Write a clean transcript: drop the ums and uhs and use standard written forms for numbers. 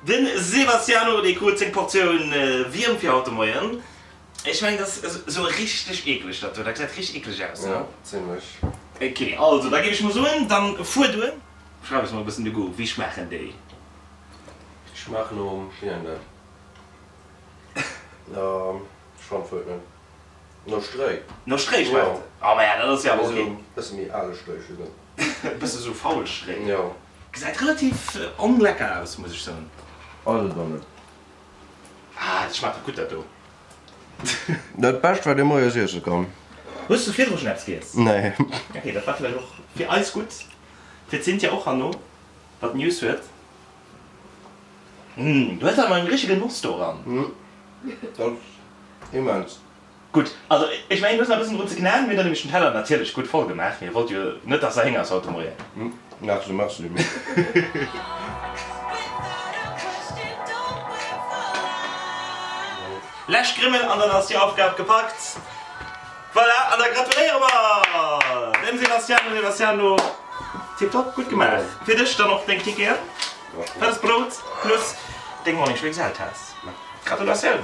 Den Sebastiano, dee krut seng Portioun Wierm fir haut de Moien. Ech mengen, dat ass esou richteg eekleg dat do. Dat gesäit richteg eekleg aus, ne? Jo, zimlech. Ok, also da géif ech mol soen, dann fuer duer. Beschreif eis mol e bëssen de Goût. Wéi schmaachen déi? Déi schmaachen no, wéi nennt een dat? Ech fannen et net. No Stréi. No Stréi schmaacht se? Oh maja, dat ass jo awer ok. Mee esou e bësse méi ale Stréi, ech weess net. E bësse sou faul Stréi. Jo. Gesäit relativ onlecker aus, muss ech soen. Ass et och net. Ah, dat schmaacht och gutt dat do. Dat bescht wat ee moies iesse kann. Hues du virdru schon eppes giess? Nee. Ok, dat war vläicht och fir eis gutt, fir d'Cynthia och herno, wat News huet. Mmh, du hues awer eng richteg Genoss do eran. Dat ass immens. Gutt, also ech mengen du hues nach e bëssen drun ze knaen. Mir hunn der nämlech den Teller natierlech gutt voll gemaach. Mir wollte jo net dass der héngers haut de Moien. Merci, merci. Lescht Grimmel an dann ass déi Aufgab gepackt. Voilà, an da gratuléiere mer dem Sebastiano. Sebastiano, tiptop, gutt gemaach. Fir dech dann och deng Ticketen, fettes Brout plus deng Morning Show XL-Taass. Gratulatioun!